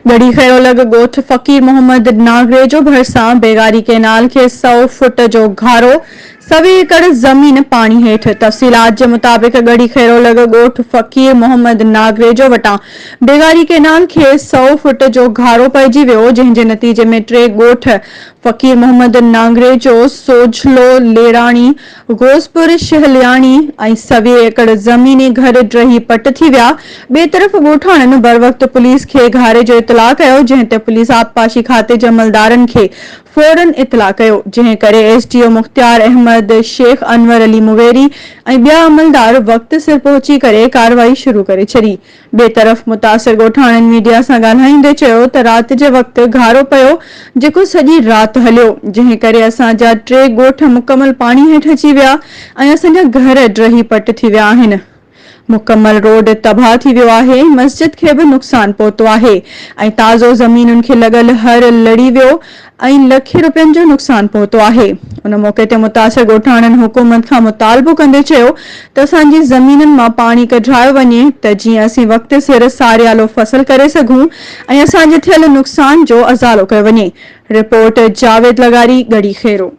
ڳڙهي خيرو لڳ ڳوٺ فقير محمد ناگريجو ڀرسان بيگاري ڪئنال کي سئو فوٽ جو گهارو، سوين ايڪڙ زمين پاڻي هيٺ. تفصيلات جي مطابق ڳڙهي خيرو لڳ ڳوٺ فقير محمد ناگريجو وٽان بيگاري ڪئنال کي سئو فوٽ جو گهارو پئجي ويو جنهن جي نتيجي ۾ ٽي ڳوٺ فقير محمد نانگريجو، سوجهلو ليڙاڻي، غوثپور شهلياڻي ۽ سوين ايڪڙ زميني گهر ڊهي پٽ ٿي ويا، ٻئي طرف ڳوٺاڻن بروقت پوليس کي گهاري جو اطلاع ڪيو، جنهن تي پوليس آبپاشي کاتي جي عملدارن کي فورن اطلاع ڪيو، جنهن ڪري S D O Mukhtiar Ahmed Shaikh Anwar Ali Maweri ۽ ٻيا عملدار وقت سر پهچي ڪري ڪارروائي شروع ڪري ڇڏي. ٻئي طرف متاثر ڳوٺاڻن ميڊيا سان ڳالهائيندي چيو ته رات جي وقت گهارو پيو جيڪو سڄي رات هليو جنهن ڪري اسان جا ٽي ڳوٺ مڪمل پاڻي هيٺ اچي ويا ۽ اسان جا گهر ڊهي پٽ ٿي ويا آهن مڪمل روڊ تباهه ٿي ويو آهي مسجد کي به نقصان پهتو آهي ۽ تازو زمينن کي لڳل هر لڙي ويو ۽ لکين روپين جو نقصان پهتو آهي. ان موقعي تي متاثر ڳوٺاڻن حڪومت کان مطالبو ڪندي چيو ته اسان جي زمينن مان پاڻي ڪڍرايو وڃي ته جيئن اسين وقت سر ساريالو فصل ڪري سگهون ۽ اسان جي ٿيل نقصان جو ازالو ڪيو وڃي. رپورٽ، جاويد لغاري، ڳڙهي خيرو.